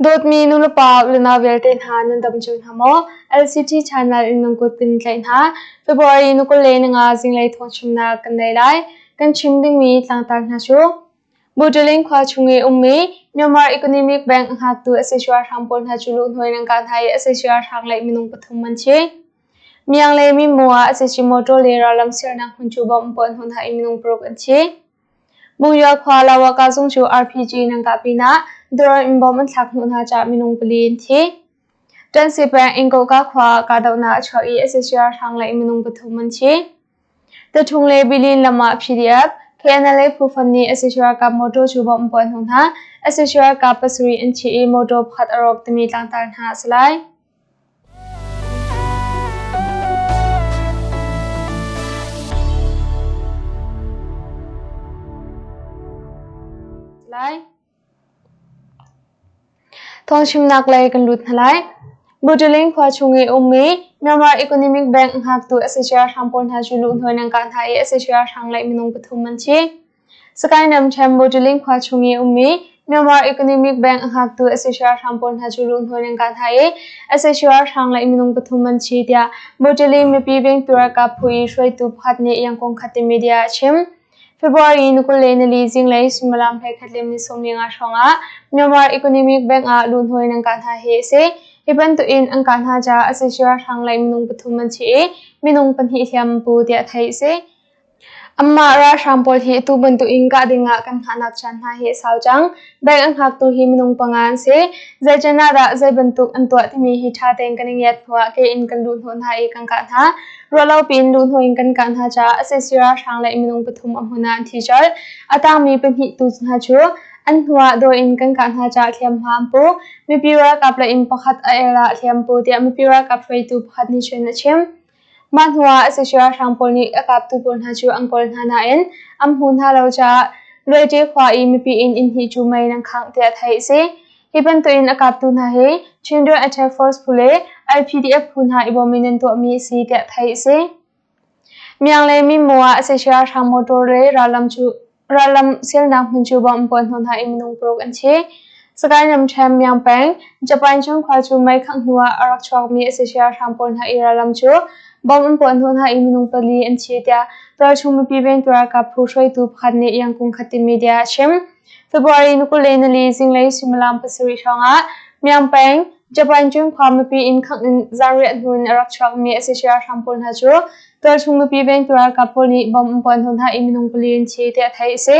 Dawtmi nulepa unau vialte hna nan dam cio hna maw? LCT channel in nan kut kan tlaih hna. February ni 25 zinglei thawngchimnak kan nei lai. Kan chim dingmi tlangtar hna cu Butterling khua chung i ummi Myanmar Economic Bank a hngaktu Asia hrang pawl hna cu luhnuai nan kah hna i Asia hrang lei minung pathum an thi. Miang le Minmu ah Asia motor le rallam sernak hmun cu bomb an puah hnu hna i minung paruk an thi. Mungya khua Lawaka zung cu RPG nan kah pinah drone in bomb an thlak hnawh hna caah minung pali an thi. Ṭansi peng Ingkoka khua ah kahdohnak a chuak i sac ralhrang lei minung pathum an thi. Taṭhung le Bilin lam ah PDF, KNLA phu fonh nih sac ralkap motor cu bomb an puah hnawh hna. Sac ralkap pasarih an thi i motor pakhat a rawk timi tlangtar hna a si lai. Lai. Thawngchimnak lei kan lut hna lai. Butterling khua chung i ummi Myanmar Economic Bank hngaktu sac ralhrang pawl hna cu luhnuai nan kah hna i sac ralhrang lei minung pathum an thi. Sakae Namṭhen Butterling khua chung i ummi Myanmar Economic Bank a hngaktu sac ralhrang pawl hna cu luhnuai nan kah hna i sac ralhrang lei minung pathum an thi tiah Butterling mipi vengtu ralkap phu i hruaitu pakhat nih Yangon Khatte media ah a chim. February ni 24 zinglei suimilam 11:45 hrawng ah Myanmar Economic Bank ah luhnuai nan kah hna hi a si. Hi bantukin an kah hna caah sac ralhrang lei minung pathum an thi i minung pahnih hliam an pu tiah theih a si. Anmah ralhrang pawl hi atu bantukin kah dingah kan hngahnak caan hna hi a sau cang. Bank a hngaktu hi minung panga an si. Zei can ah dah zei bantuk an tuah timi hi ṭha tein kan i ngiat hnuah ke in kan luh hnawh hna i kan kah hna. Ruahlo piin luh hnawh in kan kah hna caah sac ralhrang le minung pathum a hmun ah an thi colh. A tangmi pahnih tu hna cu an hnuah dawi in kan kah hna caah hliamhma an pu. Mipi ralkap lei in pakhat a el ah hliam pu tiah mipi ralkap hruaitu pakhat nih cun a chim. Mah hnuah sac ralhrang pawl nih a kaptu pawl hna cu an kawl hna nain an hmu hna lo caah Luaite khua i mipi inn inn hnih cu mei in an khangh tiah theih a si. Hi bantukin a kaptu hna hi Chindwin Attack Force phu le IPDF phu hna i bawm in an tuahmi a si tiah theih a si. Miang le Minmaw ah sac ralhrang motor le rallam cu Rallam sialnak hmun cu bomb puan hnawh hna i minung paruk an thi. Sagaing ramṭhen Myang peng, Japan chung khua cu mei khangh hnu ah a rak chuakmi a si ralhrang pawl hna i rallam cu bomb an puah hnawh hna i minung pali an thi tiah tualchung mipi vengtu ralkap phu hruaitu pakhat nih Yangkung Khatin media a chim. February ni 24 zinglei suimilam pasarih hrawngah Myang peng, Japan chung khua mipi inn khangh in zanriah hnu in a rak chuakmi a si ralhrang pawl hna cu Tualchung mipi vengtu ralkap pawl nih bomb an puah hnawh hna i minung pali an thi tiah theih a si.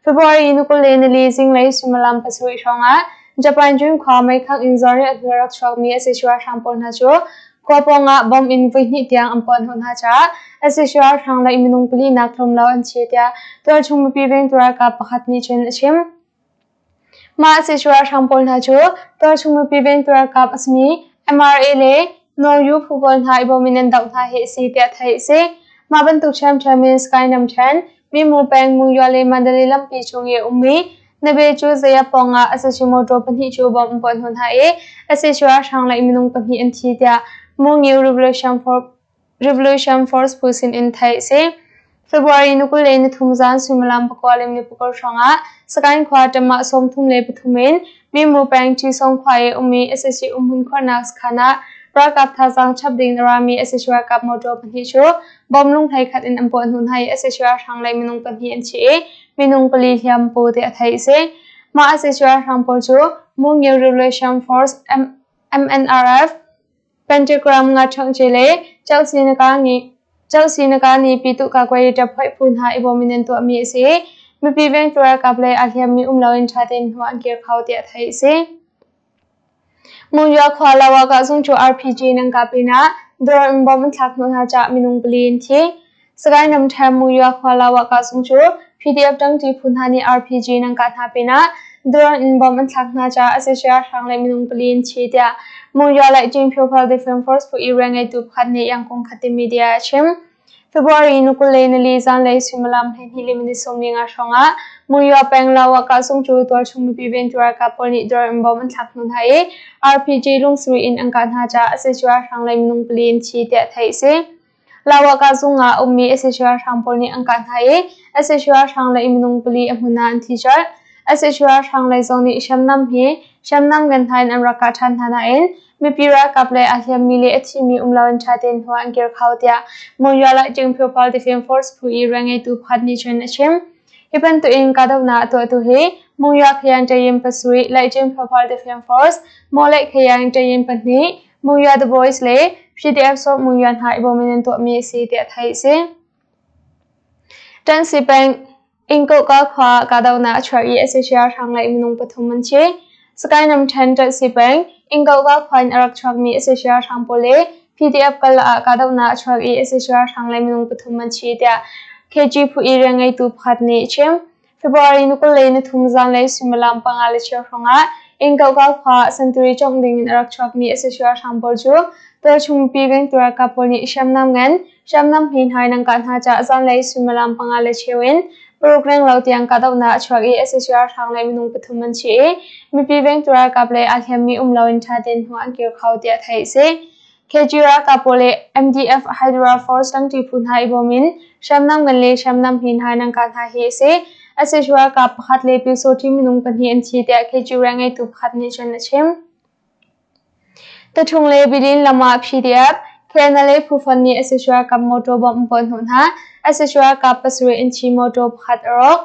February ni 24 zinglei suimilam pasarih hrawngah Japan June khua meikhangh in zanriah hnu a rak chuakmi sac ralhrang pawl hna cu khua pawngah bomb in voihnih tiang an puah hnawh hna caah sac ralhrang lei minung pali nak tlawm lo an thi tiah tualchung mipi vengtu ralkap pakhat nih cun a chim. Mah sac ralhrang pawl hna cu tualchung mipi vengtu ralkap a simi MRA le Nawlyu phu pawl hna i bawm in an doh hna hi a si tiah theih a si. Mah bantuk ṭhiamṭhiam in Sky namṭhen, Mimu peng Mungya le Mandalay lampi chung i a ummi Nabe cu Zaya pawngah sac motor pahnih cu bomb an puah hnawh hna i sac ralhrang lei minung pahnih an thi tiah Mungyu Revolution Force phu sinin theih a si. February ni 23 zan suimilam pakua le minute pakua hrawngah Sagaing khua ṭamah 33 in Mimu peng Ṭisong khua i ummi sac umhmun khuarnak sakhan ah ralkap thazaang chap ding a rami sac ralkap motor pahnih cu bomb lung hleikhat in an puah hnu hna i sac ralhrang lei minung pahnih an thi i minung pali hliam pu tiah theih a si. Mah sac ralhrang pawl cu Mungyu Revolution Force MNRF Pentagram ngaṭhangṭi le Chelsea nih Pyituh phu hna i bawm in an tuahmi a si. Mipi vengtu ralkap lei aa hliammi um loin ṭha tein hnu an kir kho tiah theih a si. Monywa khua Lawakah zung cu RPG nan kah pinah drone in bomb an thlak hnawh hna caah minung pali an thi. Sagaing ramṭhen Monywa khua Lawakah zung cu PDF ṭangṭi phu hna nih RPG nan kah hna pinah drone in bomb an thlak hna caah sac ralhrang le minung pali an thi tiah Monywa Laihcin People Defense Force phu i rianngeitu pakhat nih Yangon Khatte media ah a chim. February ni 24 zanlei suimilam 12 le minute 15 hrawngah Monywa peng Lawakah zung cu tualchung mipi ventu ralkap pawl nih drone in bomb an thlak hnu hna i RPG lungsarih in an kah hna caah sac ralhrang le minung pali an thi tiah theih a si. Lawakah zung ah a ummi sac ralhrang pawl nih an kah hna i sac ralhrang le minung pali a hmun ah an thi colh. SH ralhrang lei zong nih hriamnam hi hriamnam ngan hna in an rak kah ṭhan hna nain mipi ralkap le aa hliammi le a thimi um loin ṭha tein hnu an kir kho tiah Monywa Laicing People Defence Force phu i rianngeitu pakhat nih cun a chim. Hi bantukin kahdohnak a tuahtu hi Monywa Khayan Tayin pasarih Laicing People Defence Force, Mawleih Khayan Tayin pahnih, Monywa The Boys le PDF Sawh Monywa hna i bawm in an tuahmi a si tiah theih a si. Ṭansi peng Ingkohka khua kahdohnak a chuah i SAC ralhrang lei minung pathum an thi. Sakae namṭhen Ṭansi peng Ingkohka khua in a rak chuakmi SAC ralhrang pawl le PDF kal ah kahdohnak a chuak i SAC ralhrang lei minung pathum an thi tiah KG phu i rianngeitu pakhat nih a chim. February ni 23 zanlei suimilam 5:15 hrawngah Ingkohka khua santuri cawngh dingin a rak chuakmi SAC ralhrang pawl cu tualchung mipi vengtu ralkap pawl nih hriamnam ngan hriamnam hme hna in an kah hna caah zanlei suimilam 5:15 in 6 renglo tiang kahdohnak a chuak i SAC ralhrang le minung pathum an thi i mipi vengtu ralkap le aa hliammi um loin ṭha tein hnu an kir kho tiah theih a si. KG ralkap pawl le MDF Hydra Force ṭangṭi phu hna i bawm in hriamnam ngan le hriamnam hme hna in an kah hna hi a si. SAC ralkap pakhat le pyusawṭhi minung pahnih an thi tiah KG rianngeitu pakhat nih cun a chim. Taṭhung le Bilin lam ah PDF, KNLA phu fonh nih sac ralkap motor bomb an puah hnawh hna. Sac ralkap pasarih an thi, motor pakhat a rawk.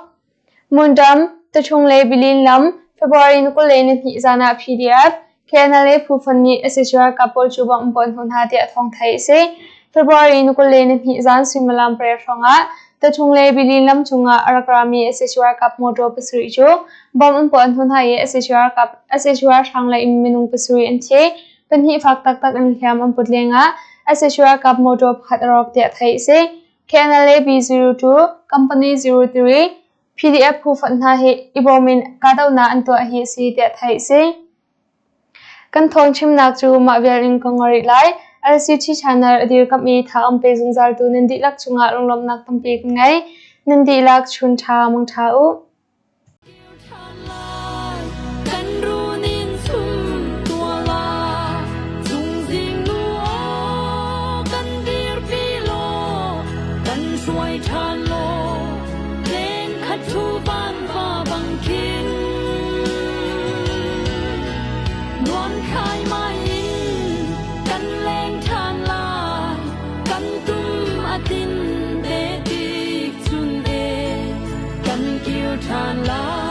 Mundam, Taṭhung le Bilin lam, February ni 22 zan ah PDF, KNLA phu fonh nih sac ralkap pawl cu bomb an puah hnawh hna tiah thawng theih a si. February ni 22 zan suimilam pariat hrawngah Taṭhung le Bilin lam cungah a rak rami sac ralkap motor pasarih cu Bomb an puah hnu hna i sac ralkap sac ralhrang lei in minung pasarih an thi. Pahnih fak taktak in hliam an put lengah sac ralkap motor pakhat a rawk tiah theih a si. KNLA B02, Company 03, PDF phu fonh hna hi i bawm in kahdohnak an tuah hi a si tiah theih a si. Kan thawng chimnak cu mah vial in ka ngor rih lai. LCT Channel a dirkamh i tha an pe zungzaltu nan dihlak cungah lunglawmhnak tampi kan ngei. Nan dihlak chun ṭha mang ṭha u. Kan tum a tin te tik chun e, kan kir ṭhan lai.